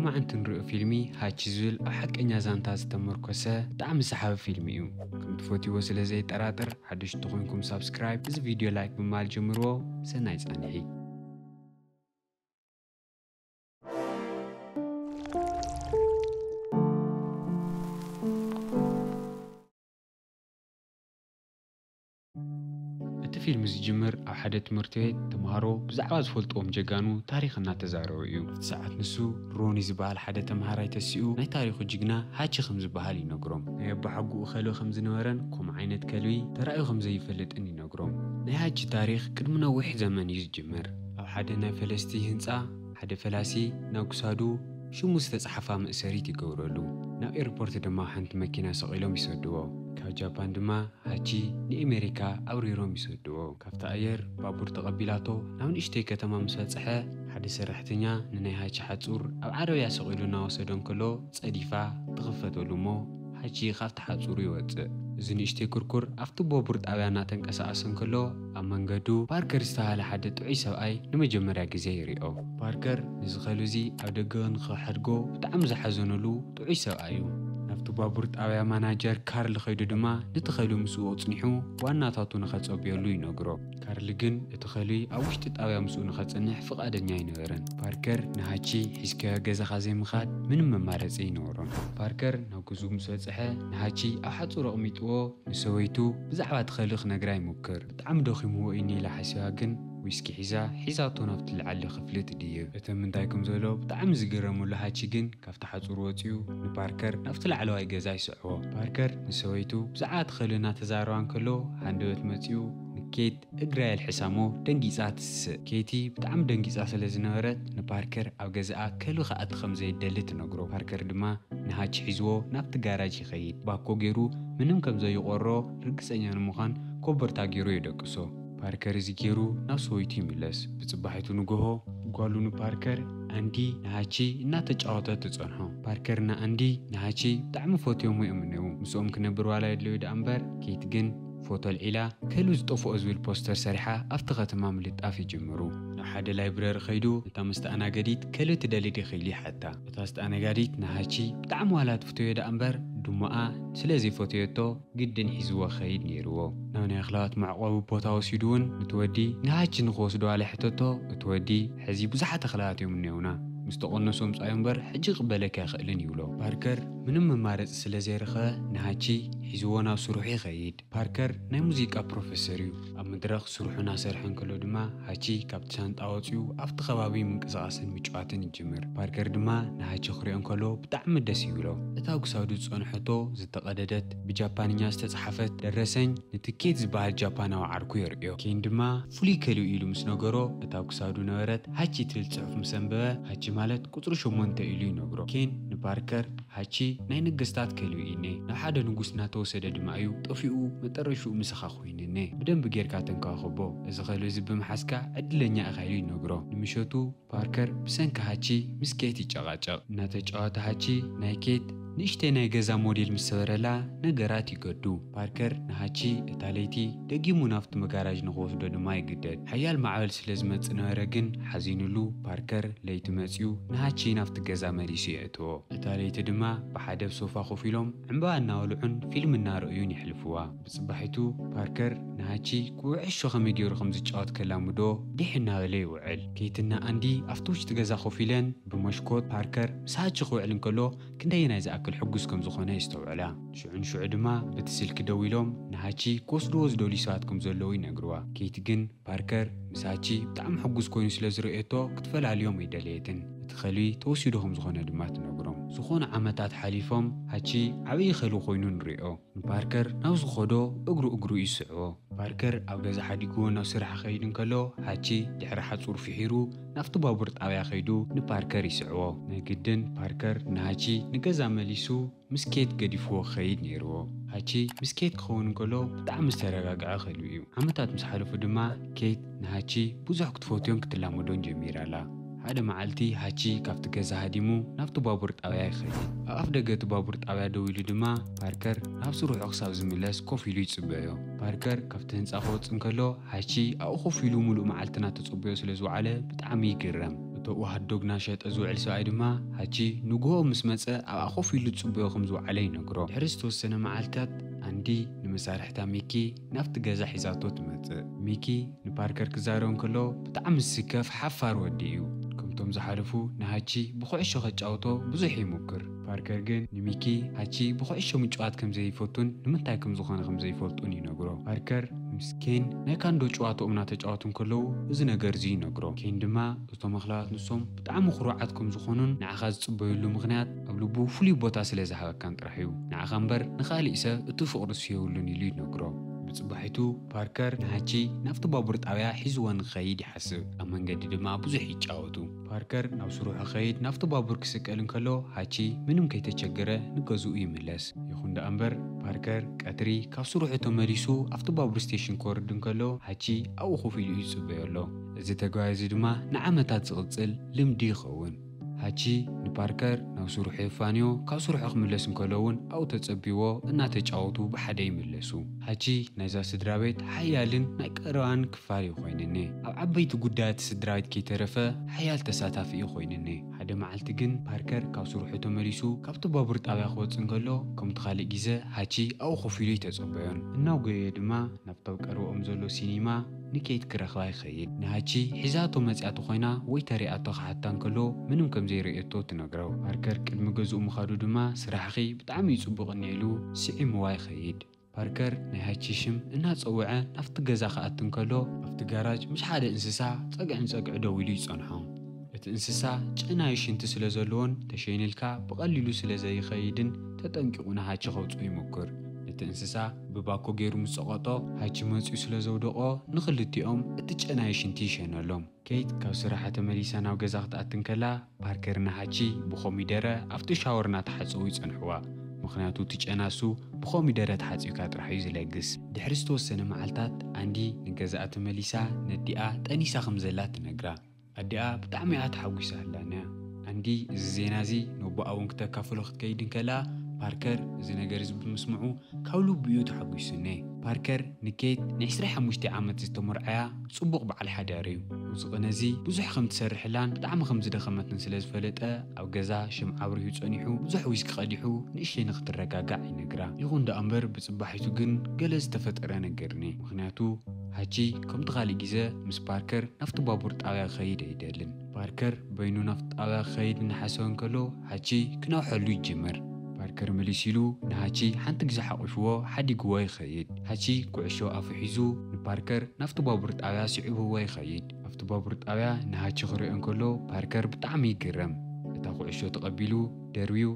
መዓንቲ ንሪኦ ፊልሚ ሃቺ ዝብል ኣብ ሓቀኛ ዛንታ ዝተመርኮሰ ብጣዕሚ ሰሓቢ ፊልሚ እዩ። ከም ትፈትይዎ ስለ ዘየጠራጥር ሓደሽቲ ኮይንኩም ሳብስክራይብ፣ እዚ ቪድዮ ላይክ ብምባል ጀምርዎ። ሰናይ ጻንሒት። እቲ ፊልም ዝጅምር ኣብ ሓደ ትምህርቲ ቤት ተምሃሮ ብዛዕባ ዝፈልጥዎም ጀጋኑ ታሪኽ እናተዛረቡ እዩ። ኣብቲ ሰዓት ንሱ ሮኒ ዝበሃል ሓደ ተምሃራይ ተሲኡ ናይ ታሪኹ ጅግና ሃቺ ከም ዝበሃል ይነግሮም። ናይ ኣባሓጉኡ ከልቢ ከም ዝነበረን ከምኡ ዓይነት ከልቢ ተራእዩ ከም ዘይፈልጥን ይነግሮም። ናይ ሃቺ ታሪኽ ቅድሚ ነዊሕ ዘመን እዩ ዝጅምር። ኣብ ሓደ ናይ ፈለስቲ ህንጻ ሓደ ፈላሲ ናብ ክሳዱ ሽሙ ዝተጻሕፋ መእሰሪት ይገብረሉ። ናብ ኤርፖርት ድማ ሓንቲ መኪና ሰቒሎም ይሰድዎ። ካብ ጃፓን ድማ ሃቺ ንኤሜሪካ ኣብሪሮም ይሰድዎ። ካብቲ ኣየር ባቡር ተቐቢላቶ ናብ ንእሽተይ ከተማ ምስ በጽሐ ሓደ ሰራሕተኛ ንናይ ሃቺ ሓጹር ኣብ ዓረብያ ሰቒሉ እናወሰዶ እንከሎ ጸዲፋ ትኽፈተሉ እሞ ሃቺ ካብቲ ሓጹሩ ይወጽእ። እዚ ንእሽተይ ኩርኩር ኣብቲ ባቡር ጣብያ እናተንቀሳቐሰ እንከሎ ኣብ መንገዱ ፓርከር ዝተባህለ ሓደ ጥዑይ ሰብኣይ ንመጀመርያ ግዜ ይሪኦ። ፓርከር ነዚ ከልቢ እዚ ኣብ ደገ ንኽሓድጎ ብጣዕሚ ዝሓዘነሉ ጥዑይ ሰብኣይ እዩ። ናብቲ ባቡር ጣብያ ማናጀር ካርል ከይዱ ድማ ነቲ ከልቢ ምስኡ ኣጽኒሑ ዋናታቱ ንኸጸብየሉ ይነግሮ። ካርል ግን እቲ ከልቢ ኣብ ውሽጢ ጣብያ ምስኡ ንኸጽንሕ ፍቓደኛ ኣይነበረን። ፓርከር ንሃቺ ሒዝካዮ ገዛኻ ዘይምኻድ ምንም መማረጺ ኣይነበሮን። ፓርከር ናብ ገዝኡ ምስ በጽሐ ንሃቺ ኣብ ሓጹር ኣቕሚጥዎ ንሰበይቱ ብዛዕባ እቲ ከልቢ ክነግራ ይሙክር። ብጣዕሚ ደኺምዎ እዩ ኢላ ሓሲባ ግን ዊስኪ ሒዛ ሒዛቶ ናብቲ ላዕሊ ክፍሊ ትድይብ። እቶም ምንታይ ከም ዘሎ ብጣዕሚ ዝግረምሉ ሃቺ ግን ካብቲ ሓጹር ወጺኡ ንፓርከር ናብቲ ላዕለዋይ ገዛ ይስዕቦ። ፓርከር ንሰበይቱ ብዛዕባ እቲ ከልቢ እናተዛረባ እንከሎ ሃንደበት መጺኡ ንኬት እግራ የልሕሳ እሞ ደንጊጻ ትስስእ። ኬቲ ብጣዕሚ ደንጊጻ ስለ ዝነበረት ንፓርከር ኣብ ገዛኣ ከልቢ ክኣቲ ከም ዘይደሊ ትነግሮ። ፓርከር ድማ ንሃቺ ሒዝዎ ናብቲ ጋራጅ ይኸይድ። ባኮ ገይሩ ምንም ከም ዘይቆሮ ርግጸኛ ንምዃን ኮበርታ ገይሩ የደቅሶ። ፓርከር እዚ ገይሩ ናብ ሰበይቱ ይምለስ። ብጽባሒቱ ንጎሆ ጓሉ ንፓርከር ኣንዲ ንሃቺ እናተጫወተት ትጸንሖ። ፓርከር እና ኣንዲ ንሃቺ ብጣዕሚ ፈትዮም እዮም እኔዉ። ምስኦም ክነብር ዋላ የድለዩ ደኣ እምበር ኬት ግን ፎቶ ኣልዒላ ከልቢ ዝጠፍኦ ዝብል ፖስተር ሰሪሓ ኣብቲ ከተማ ምልጣፍ ይጅምሩ። ናብ ሓደ ላይብረሪ ከይዱ ነታ መስተኣናገዲት ከልቢ ትደሊ ዲኺ ኢሉ ይሓታ። እታ ኣስተኣናጋዲት ንሃቺ ብጣዕሚ ዋላ ትፍተዮ ደኣ እምበር ድሞኣ ስለ ዘይፈተየቶ ግድን ሒዝዎ ክኸይድ ነይርዎ። ናብ ናይ ኣኽላባት መዕቆቢ ቦታ ወሲዱ እውን ነቲ ወዲ ንሃቺ ንኽወስዶ ዋላ ይሕተቶ፣ እቲ ወዲ ሕዚ ብዙሓት ኣኽላባት እዮም እኒኦውና፣ ምስ ተቐነሱ ኣምጻዮ እምበር ሕጂ ክቕበለካ ኣይኽእልን ይብሎ። ፓርከር ምንም መማረፂ ስለ ዘይረኸበ ንሃቺ ሒዝዎ ናብ ስርሑ ይኸይድ። ፓርከር ናይ ሙዚቃ ፕሮፌሰር እዩ። ኣብ መድረኽ ስርሑ እናሰርሐ እንከሎ ድማ ሃቺ ካብቲ ሳንጣ ወፂኡ ኣብቲ ከባቢ ምንቅስቓስን ምጭዋትን ይጅምር። ፓርከር ድማ ንሃቺ ክሪኦ እንከሎ ብጣዕሚ ደስ ይብሎ። እታ ኣብ ክሳዱ ዝፀንሐቶ ዝተቐደደት ብጃፓንኛ ዝተፅሓፈት ደረሰኝ ንትኬት ዝበሃል ጃፓናዊ ዓርኩ የርእዮ። ኬን ድማ ፍሉይ ከልቢ ኢሉ ምስ ነገሮ እታ ኣብ ክሳዱ ነበረት ሃቺ ትብል ፅሑፍ ምስ ኣንበበ ሃቺ ማለት ቁፅሪ ሸሞንተ ኢሉ ይነግሮ። ኬን ንፓርከር ሃቺ ናይ ነገስታት ከልቢ እዩ እኔ፣ ናብ ሓደ ንጉስ እናተወሰደ ድማ እዩ ጠፊኡ፣ መጠረሽኡ ምሳኻ ኮይኑ እኔ፣ ብደንቢ ጌርካ ተንከባኸቦ፣ እዚ ከልቢ እዚ ብምሓዝካ ዕድለኛ ኢኻ ኢሉ ይነግሮ። ንምሸቱ ፓርከር ብሰንኪ ሃቺ ምስ ኬት ይጨቓጨቕ። እናተጫወተ ሃቺ ናይ ኬት ንእሽተይ ናይ ገዛ ሞዴል ምስ ሰበረላ ነገራት ይገዱ። ፓርከር ንሃቺ እታ ለይቲ ደጊሙ ናብቲ መጋራጅ ንኽወስዶ ድማ ይግደድ። ሓያል ማዕበል ስለ ዝመጽእ ነበረ ግን ሓዚኑሉ ፓርከር ለይቲ መጺኡ ንሃቺ ናብቲ ገዛ መሊሱ የእትዎ። እታ ለይቲ ድማ ብሓደ ኣብ ሶፋ ኮፍ ኢሎም ዕምባባ እናበልዑን ፊልም እናረእዩን የሕልፍዋ። ብጽባሒቱ ፓርከር ንሃቺ ኩዕሾ ከመይ ገይሩ ከም ዝጫወት ከላምዶ ዲሕ እናበለ ይውዕል። ኬትና ኣንዲ ኣብቲ ውሽጢ ገዛ ኮፍ ኢለን ብመስኮት ፓርከር ምስ ሃቺ ክውዕል እንከሎ ክንደየናይ ዝኣክል ሕጉስ ከም ዝኾነ የስተውዕላ። ሽዑ ንሽዑ ድማ በቲ ስልኪ ደዊሎም ንሃቺ ክወስድዎ ዝደልዩ ሰባት ከም ዘለዉ ይነግርዋ። ኬት ግን ፓርከር ምስ ሃቺ ብጣዕሚ ሕጉስ ኮይኑ ስለ ዝረእየቶ ክትፈላልዮም ኣይደለየትን። እቲ ከልቢ ተወሲዱ ከም ዝኾነ ድማ ትነግሮም። ዝኾኑ ዓመታት ሓሊፎም ሃቺ ዓብዪ ከልቢ ኮይኑ ንሪኦ። ንፓርከር ናብ ዝኸዶ እግሩ እግሩ ይስዕቦ። ፓርከር ኣብ ገዛ ሓዲግዎ ናብ ስራሕ ክኸይድ እንከሎ ሃቺ ድሕሪ ሓጹር ፍሒሩ ናብቲ ባቡር ጣብያ ከይዱ ንፓርከር ይስዕቦ። ናይ ግድን ፓርከር ንሃቺ ንገዛ መሊሱ ምስ ኬት ገዲፍዎ ክኸይድ ነይርዎ። ሃቺ ምስ ኬት ክኸውን እንከሎ ብጣዕሚ ዝተረጋግዐ ከልቢ እዩ። ዓመታት ምስ ሓለፉ ድማ ኬት ንሃቺ ብዙሕ ክትፈትዮን ክትላመዶን ጀሚራ ኣላ። ሓደ መዓልቲ ሃቺ ካብቲ ገዛ ሃዲሙ ናብቲ ባቡር ጣብያ ይኸይድ። ኣብ ኣፍ ደገ እቲ ባቡር ጣብያ ደው ኢሉ ድማ ፓርከር ናብ ስርሑ ክሳብ ዝምለስ ኮፍ ኢሉ ይጽበዮ። ፓርከር ካብቲ ህንጻ ክወጽእ እንከሎ ሃቺ ኣብኡ ኮፍ ኢሉ ምሉእ መዓልቲ እናተጸበዮ ስለ ዝወዓለ ብጣዕሚ ይግረም። እተኡ ሃትዶግ እናሸጠ ዝውዕል ሰብኣይ ድማ፣ ሃቺ ንግሆ ምስ መጸ ኣብኣ ኮፍ ኢሉ ዝጽበዮ ከም ዝወዓለ ይነግሮ። ድሕሪ ዝተወሰነ መዓልታት፣ ኣንዲ ንመሳርሕታ ሚኪ ናብቲ ገዛ ሒዛቶ ትመጽእ። ሚኪ ንፓርከር ክዛረብ እንከሎ፣ ብጣዕሚ ዝስከፍ ሓፋር ወዲ እዩ። ከምቶም ዝሓለፉ፣ ንሃቺ ብኩዕሾ ከጫውቶ ብዙሕ ይሙክር። ፓርከር ግን ንሚኪ፣ ሃቺ ብኩዕሾ ምጭዋት ከም ዘይፈቱን ንምንታይ ከም ዝኾነ ከም ዘይፈልጡን ይነግሮ። ፓርከር ምስ ኬን ናይ ካንዶ ጨዋታኦም እናተጫወቱ እንከለዉ፣ እዚ ነገር እዚ ይነግሮ። ኬን ድማ፣ እቶም ኣኽላባት ንሶም ብጣዕሚ ኩሩዓት ከም ዝኾኑን ንዓኻ ዝጽበዩሉ ምኽንያት ኣብ ልቡ ፍሉይ ቦታ ስለ ዝሃበካን ጥራሕ እዩ። ንዓኻ እምበር ንኻሊእ ሰብ እቲ ፍቕሪ እሱ የብሉን ኢሉ ይነግሮ። ብጽባሒቱ ፓርከር ንሃቺ ናብቲ ባቡር ጣብያ ሒዝዎ ንክኸይድ ይሓስብ። ኣብ መንገዲ ድማ ብዙሕ ይጫወቱ። ፓርከር ናብ ስርሑ ክኸይድ ናብቲ ባቡር ክስቀል እንከሎ፣ ሃቺ ምንም ከይተቸገረ ንገዝኡ ይምለስ። ይኹን ደኣ እምበር፣ ፓርከር ቀትሪ ካብ ስርሑ ተመሊሱ ኣብቲ ባቡር ስቴሽን ክወርድ እንከሎ፣ ሃቺ ኣብኡ ኮፍ ኢሉ እዩ ዝጽበዮ ኣሎ። እዚ ተግባር እዚ ድማ ንዓመታት ዝቕጽል ልምዲ ይኸውን። ሃቺ ንፓርከር ናብ ስርሑ የፋንዮ፣ ካብ ስርሑ ክምለስ እንከሎ እውን ኣብኡ ተጸቢዎ እናተጫወቱ ብሓደ ይምለሱ። ሃቺ ናይዛ ስድራ ቤት ሓያልን ናይ ቀረባን ክፋል እዩ ኮይንኒ። ኣብ ዓበይቲ ጉዳያት ስድራ ቤት ከይተረፈ ሓያል ተሳታፊ እዩ ኮይንኒ። ሓደ መዓልቲ ግን ፓርከር ካብ ስርሑ ተመሊሱ ካብቲ ባቡር ጣብያ ክወጽእ እንከሎ፣ ከምቲ ካልእ ግዜ ሃቺ ኣብኡ ኮፍ ኢሉ ኣይተጸበዮን። እናጎየ ድማ ናብቲ ኣብ ቀረባኦም ዘሎ ሲኒማ ንኬት ክረኽባ ይኸይድ። ንሃቺ ሒዛቶ መጺኣቶ ኮይና ወይ ተሪኣቶ ክሓታ እንከሎ፣ ምንም ከም ዘይርእየቶ ትነግሮ። ፓርከር ቅድሚ ገዝኡ ምኻዱ ድማ፣ ስራሕኺ ብጣዕሚ እዩ ጽቡቕ እኒኤ ኢሉ ስዒምዋ ይኸይድ። ፓርከር ናይ ሃቺ ሽም እናጸውዐ ናብቲ ገዛ ክኣቱ እንከሎ፣ ኣብቲ ጋራጅ ምስ ሓደ እንስሳ ጸግዒ ንጸግዒ ደው ኢሉ ይጸንሖ። እቲ እንስሳ ጨናዊ ሽንቲ ስለ ዘለዎን ተሸይንልካ ብቐሊሉ ስለ ዘይኸይድን ተጠንቂቑ ንሃቺ ከውጽኦ ይሞክር። ነቲ እንስሳ ብባኮ ገይሩ ምስ ጸቐጦ፣ ሃቺ መጺኡ ስለ ዘውደቖ፣ ንኽልቲኦም እቲ ጨናዊ ሽንቲ ይሸነሎም። ኬት ካብ ስራሓ ተመሊሳ ናብ ገዛ ክትኣቲ እንከላ፣ ፓርከር ንሃቺ ብኮሚደረ ኣብቲ ሻወር እናተሓጸቡ ይጸንሕዋ። ምኽንያቱ እቲ ጨና እሱ ብኮሚደረ ተሓጺብካ ጥራሕ እዩ ዝለግስ። ድሕሪ ዝተወሰነ መዓልታት ኣንዲ ንገዛኣ ተመሊሳ ነዲኣ ጠኒሳ ከም ዘላ ትነግራ። ኣዲኣ ብጣዕሚ እያ ተሓጒሳ ኣላን እያ። ኣንዲ እዚ ዜና እዚ ነቦኣ እውን ክተካፍሎ ክትከይድ እንከላ፣ ፓርከር እዚ ነገር እዚ ብምስምዑ ካብ ልቡ እዩ ተሓጒሱኒ። ፓርከር ንኬት ን ዕስራ ሓሙሽተ ዓመት ዝተመርዓያ ጽቡቕ በዓል ሓዳር እዩ። እዚ ቅነ እዚ ብዙሕ ከም ትሰርሕላን ብጣዕሚ ከም ዝደኸመትን ስለ ዝፈለጠ፣ ኣብ ገዛ ሽምዓ ኣብሪሁ ጸኒሑ፣ ብዙሕ ዊስኪ ቀዲሑ፣ ንእሽተይ ንኽትረጋጋዕ ይነግራ። ይኹን ደኣ እምበር፣ ብጽባሒቱ ግን ገለ ዝተፈጠረ ነገር እኒአ። ምኽንያቱ፣ ሃቺ ከምቲ ካልእ ግዜ ምስ ፓርከር ናብቲ ባቡር ጣብያ ክኸይድ ኣይደልን። ፓርከር በይኑ ናብቲ ጣብያ ክኸይድ እናሓሰበ እንከሎ፣ ሃቺ ክነውሐሉ ይጅምር። ፓርከር መሊስ ኢሉ ንሃቺ ሓንቲ ግዜ ሓቑፍዎ ሓዲግዎ ይኸይድ። ሃቺ ኩዕሾ ኣፉ ሒዙ ንፓርከር ናብቲ ባቡር ጣብያ ስዒብዎ ይኸይድ። ኣብቲ ባቡር ጣብያ ንሃቺ ክሪኦ እንከሎ፣ ፓርከር ብጣዕሚ ይግረም። እታ ኩዕሾ ተቐቢሉ ደርብዩ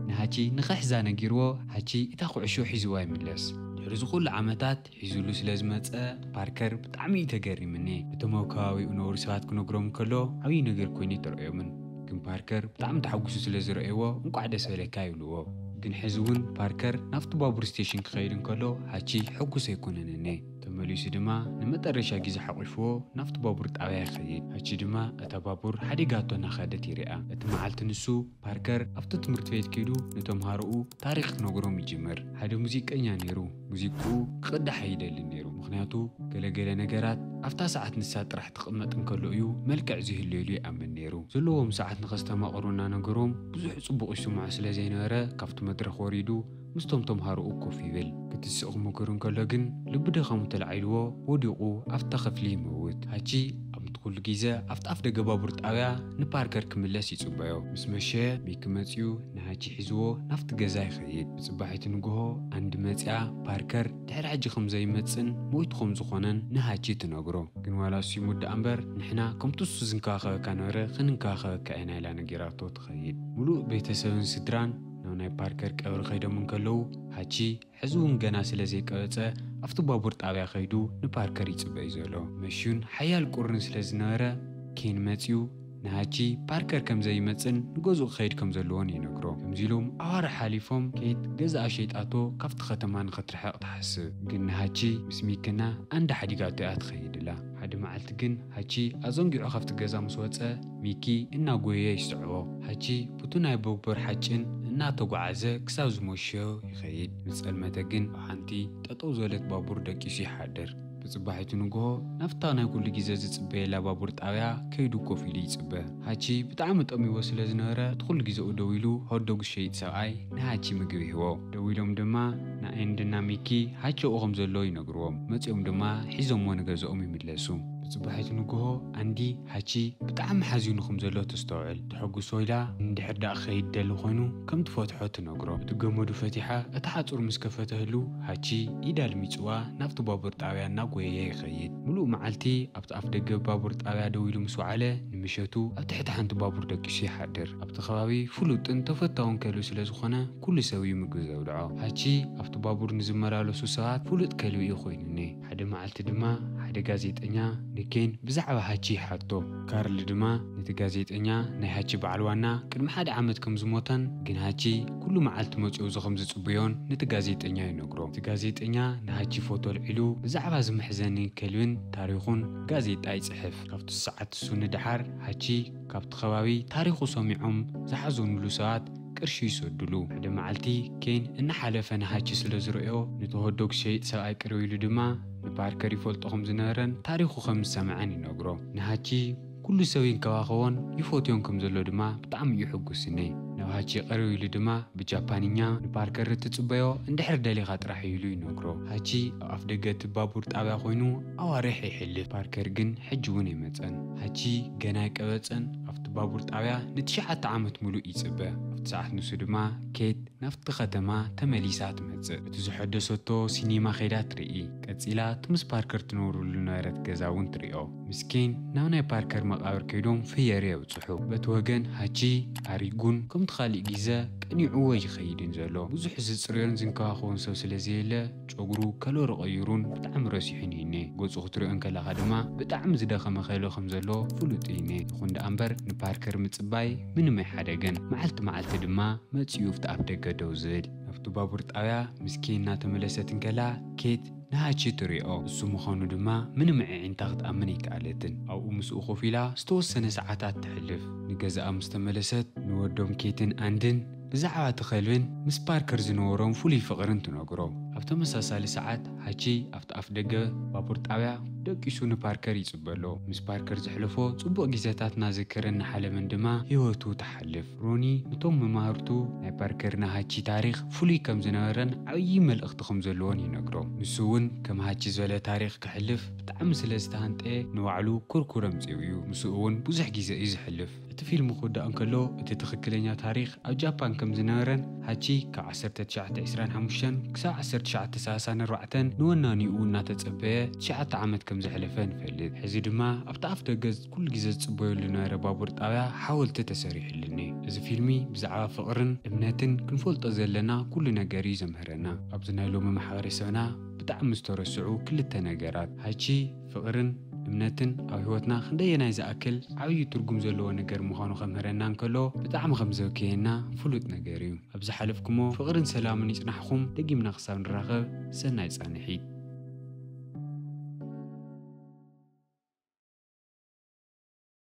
ንሃቺ ንኽሕዛ ነጊርዎ፣ ሃቺ እታ ኩዕሾ ሒዝዋ ይምለስ። ድሕሪ እዚ ኩሉ ዓመታት ሒዙሉ ስለ ዝመጸ፣ ፓርከር ብጣዕሚ እዩ ተገሪምኒ። እቶም ኣብ ከባቢኡ ነብሩ ሰባት ክነግሮም እንከሎ፣ ዓብዪ ነገር ኮይኑ ኣይተረእዮምን። ግን ፓርከር ብጣዕሚ ተሓጒሱ ስለ ዝረእይዎ፣ እንቋዕ ደስ በለካ ይብልዎ። ግን ሕዚ እውን ፓርከር ናብቲ ባቡር ስቴሽን ክኸይድ እንከሎ፣ ሃቺ ሕጉስ ኣይኮነንኒ። ተመሊሱ ድማ ንመጠረሻ ግዜ ሓቂፍዎ ናብቲ ባቡር ጣብያ ይኸይድ። ሃቺ ድማ እታ ባቡር ሓዲጋቶ እናኸደት ይርኣ። እቲ መዓልቲ ንሱ ፓርከር ኣብቲ ትምህርቲ ቤት ከይዱ ንተምሃሮኡ ታሪኽ ክነግሮም ይጅምር። ሓደ ሙዚቀኛ ነይሩ። ሙዚቅኡ ክቕዳሕ ኣይደልን ነይሩ። ምኽንያቱ ገለገለ ነገራት ኣብታ ሰዓት ንሳ ጥራሕ ትቕመጥ እንከሎ እዩ መልክዕ ዝህልየሉ ይኣምን ነይሩ። ዘለዎም ሰዓት ንኸስተማቕሩ እናነገሮም ብዙሕ ጽቡቕ ይስምዖ ስለ ዘይነበረ ካብቲ መድረኽ ወሪዱ ምስቶም ተምሃሮኡ ኮፍ ይብል። ክትስእ ክሙክር እንከሎ ግን ልቢ ድኻሙ ተላዒልዎ ወዲቑ ኣብታ ክፍሊ ይመውት። ሃቺ ኣብቲ ኩሉ ግዜ ኣብቲ ኣፍ ደገ ባቡር ጣብያ ንፓርከር ክምለስ ይጽበዮ። ምስ መሸ ሚኪ መጺኡ ንሃቺ ሒዝዎ ናብቲ ገዛ ይኸይድ። ብጽባሒቲ ንግሆ ኣንዲ መጺኣ ፓርከር ድሕሪ ሕጂ ከም ዘይመጽን ሞይቱ ከም ዝኾነን ንሃቺ ትነግሮ። ግን ዋላ እሱ ይሙት ደኣ እምበር ንሕና ከምቲ እሱ ዝንከባኸበካ ነበረ ክንንከባኸበካ ኢና ኢላ ነጊራቶ ትኸይድ። ሙሉእ ቤተሰብን ስድራን ናብ ናይ ፓርከር ቀብሪ ከይዶም እንከለዉ ሃቺ ሕዚ እውን ገና ስለ ዘይቀበጸ ኣብቲ ባቡር ጣብያ ከይዱ ንፓርከር ይጽበ እዩ ዘሎ። መሽዩን ሓያል ቁርን ስለ ዝነበረ ኬን መጺኡ ንሃቺ ፓርከር ከም ዘይመጽን ንገዝኡ ክኸይድ ከም ዘለዎን ይነግሮ። ከምዚ ኢሎም ኣዋርሕ ሓሊፎም ኬት ገዛኣ ሸይጣቶ ካብቲ ከተማ ንኸትርሕቕ ትሓስብ። ግን ንሃቺ ምስ ሚኪና ኣንዳ ሓዲጋቶ እያ ትኸይድላ። ሓደ መዓልቲ ግን ሃቺ ኣዘንጊዑ ካብቲ ገዛ ምስ ወጸ ሚኪ እናጎየየ ይስዕቦ። ሃቺ ቡቲ ናይ ቦቦር ሓጭን እናተጓዓዘ ክሳብ ዝመሽዮ ይኸይድ። ምስ ጸልመተ ግን ኣብ ሓንቲ ጠጠው ዝበለት ባቡር ደቂሱ ይሓድር። ብጽባሒቱ ንግሆ ናብታ ናይ ኩሉ ግዜ ዝጽበየላ ባቡር ጣብያ ከይዱ ኮፍ ኢሉ ይጽበ። ሃቺ ብጣዕሚ ጠሚዎ ስለ ዝነበረ እቲ ኩሉ ግዜኡ ደው ኢሉ ሆትዶግ ዝሸይጥ ሰብኣይ ንሃቺ ምግቢ ይህቦ። ደው ኢሎም ድማ ንኣንድና ሚኪ ሃቺ ኣብኡ ከም ዘሎ ይነግርዎም። መጺኦም ድማ ሒዞሞ ንገዝኦም ይምለሱ። ብጽባሒቱ ንግሆ ኣንዲ ሃቺ ብጣዕሚ ሓዚኑ ከም ዘሎ ተስተውዕል። ተሐጉሶ ኢላ እንድሕር ደኣ ክኸይድ ደሊ ኮይኑ ከም ትፈትሖ ትነግሮ። እቲ ገመዱ ፈቲሓ እቲ ሓጹር ምስ ከፈተህሉ ሃቺ ኢዳ ልሚጽዋ ናብቲ ባቡር ጣብያ እናጎየየ ይኸይድ። ምሉእ መዓልቲ ኣብቲ ኣፍ ደገ ባቡር ጣብያ ደው ኢሉ ምስ ወዓለ ንምሸቱ ኣብ ትሕቲ ሓንቲ ባቡር ደቂሱ ይሓድር። ኣብቲ ከባቢ ፍሉጥን ተፈታውን ከልቢ ስለ ዝኾነ ኩሉ ሰብ እዩ ምግቢ ዘብልዖ። ሃቺ ኣብቲ ባቡር ንዝመላለሱ ሰባት ፍሉጥ ከልቢ እዩ ኮይኑኒ። ሓደ መዓልቲ ድማ ሓደ ጋዜጠኛ ንኬን ብዛዕባ ሃቺ ይሓቶ። ካርል ድማ ነቲ ጋዜጠኛ ናይ ሃቺ በዓል ዋና ቅድሚ ሓደ ዓመት ከም ዝሞተን ግን ሃቺ ኩሉ መዓልቲ መጺኡ እዚ ከም ዝጽብዮን ነቲ ጋዜጠኛ ይነግሮ። እቲ ጋዜጠኛ ንሃቺ ፎቶ ኣልዒሉ ብዛዕባ እዚ መሕዘኒ ከልብን ታሪኹን ጋዜጣ ይጽሕፍ። ካብቲ ሰዓት እሱ ንደሓር ሃቺ ካብቲ ከባቢ ታሪኹ ሰሚዖም ዝሓዘኑሉ ሰባት ቅርሺ ይሰዱሉ። ሓደ መዓልቲ ኬን እናሓለፈ ንሃቺ ስለ ዝረእዮ ነቲ ሆትዶግ ሸይጥ ሰብኣይ ቅርብ ኢሉ ድማ ንፓርከር ይፈልጦ ከም ዝነበረን ታሪኹ ከም ዝሰምዐን ይነግሮ። ንሃቺ ኩሉ ሰብ ይንከባኸቦን ይፈትዮን ከም ዘሎ ድማ ብጣዕሚ እዩ ሕጉስኒ። ናብ ሃቺ ቅርብ ኢሉ ድማ ብጃፓንኛ ንፓርከር እትጽበዮ እንድሕር ደሊኻ ጥራሕ እዩ ኢሉ ይነግሮ። ሃቺ ኣብ ኣፍ ደገ እቲ ባቡር ጣብያ ኮይኑ ኣዋርሕ ይሕልፍ። ፓርከር ግን ሕጂ እውን ኣይመጸን። ሃቺ ገና ኣይቀበጸን። ኣብቲ ባቡር ጣብያ ንትሽዓተ ዓመት ሙሉእ ይጽበ። ኣብቲ ሰዓት ንሱ ድማ ኬት ናብቲ ከተማ ተመሊሳ ትመጽእ። እቲ ዝሐደሰቶ ሲኒማ ከይዳ ትርኢ። ቀጺላ እቲ ምስ ፓርከር ትነብረሉ ነበረት ገዛ እውን ትሪኦ። ምስ ኬን ናብ ናይ ፓርከር መቓብር ከይዶም ፍየሪ የብጽሑ። በቲ ወገን ሃቺ ኣሪጉን ከምቲ ካሊእ ግዘ ቀኒዕዎ ይኸይድን ዘሎ። ብዙሕ ዝጽርዮን ዝንከባኸቦን ሰብ ስለ ዘየለ ጨጉሩ ከለሩ ቀይሩን ብጣዕሚ ረሲሑን ይኔ። ገጹ ክትሪኦ እንከለኻ ድማ ብጣዕሚ ዝደኸመ ከሎ ከም ዘሎ ፍሉጥ ይኔ። ይኹን ደኣ እምበር ንፓርከር ምጽባይ ምንም ኣይሓደገን። መዓልቲ መዓልቲ ድማ መጺኡ ኣብቲ ኣፍ ደገ ደው ዝብል። ናብቲ ባቡር ጣብያ ምስ ኬን እናተመለሰት እንከላ ኬት ንሃቺ ትሪኦ። እሱ ምዃኑ ድማ ምንም ኣዒንታ ክትኣምን ኣይከኣለትን። ኣብኡ ምስኡ ኮፍ ኢላ ዝተወሰነ ሰዓታት ተሕልፍ። ንገዛኣ ምስ ተመለሰት ንወዶም ኬትን ኣንድን ብዛዕባ እቲ ከልብን ምስ ፓርከር ዝነበሮም ፍሉይ ፍቕርን ትነግሮ። ኣብ ተመሳሳሊ ሰዓት ሃቺ ኣብቲ ኣፍ ደገ ባቡር ጣብያ ደቂሱ ንፓርከር ይጽበሎ። ምስ ፓርከር ዘሕለፎ ጽቡቕ ግዜታት እናዘከረ እናሓለመን ድማ ህይወቱ ትሓልፍ። ሮኒ ነቶም መማህርቱ ናይ ፓርከር ንሃቺ ታሪኽ ፍሉይ ከም ዝነበረን ዓብዪ መልእኽቲ ከም ዘለዎን ይነግሮም። ንሱ እውን ከም ሃቺ ዝበለ ታሪኽ ክሕልፍ ብጣዕሚ ስለ ዝተሃንጠየ ንባዕሉ ኩርኩር ኣምጺኡ እዩ። ምስኡ እውን ብዙሕ ግዜ እዩ ዝሕልፍ። እቲ ፊልም ክውዳእ እንከሎ እቲ ትኽክለኛ ታሪኽ ኣብ ጃፓን ከም ዝነበረን ሃቺ ካብ ዓሰርተ ትሽዓተ ዕስራን ሓሙሽተን ክሳብ ዓሰርተ ትሽዓተ ሰላሳን ኣርባዕተን ንወናኒኡ እናተጸበየ ትሽዓተ ዓመት ከም ዘሕለፈ ንፈልጥ። ሕዚ ድማ ኣብቲ ኣፍ ደገ ኩሉ ግዜ ዝጽበየሉ ዝነበረ ባቡር ጣብያ ሓወልቲ ተሰሪሕሉኒ። እዚ ፊልሚ ብዛዕባ ፍቕርን እምነትን ክንፈልጦ ዘለና ኩሉ ነገር እዩ ዘምህረና። ኣብዚ ናይ ሎሚ ማሕበረሰብና ብጣዕሚ ዝተረስዑ ክልተ ነገራት ሃቺ ፍቕርን እምነትን ኣብ ህይወትና ክንደየናይ ዝኣክል ዓብዪ ትርጉም ዘለዎ ነገር ምዃኑ ከምህረና እንከሎ ብጣዕሚ ከም ዘብከየና ፍሉጥ ነገር እዩ። ኣብ ዝሓለፍኩሞ ፍቕርን ሰላምን ይጽናሕኩም። ደጊምና ክሳብ ንራኸብ ሰናይ ጻንሒት።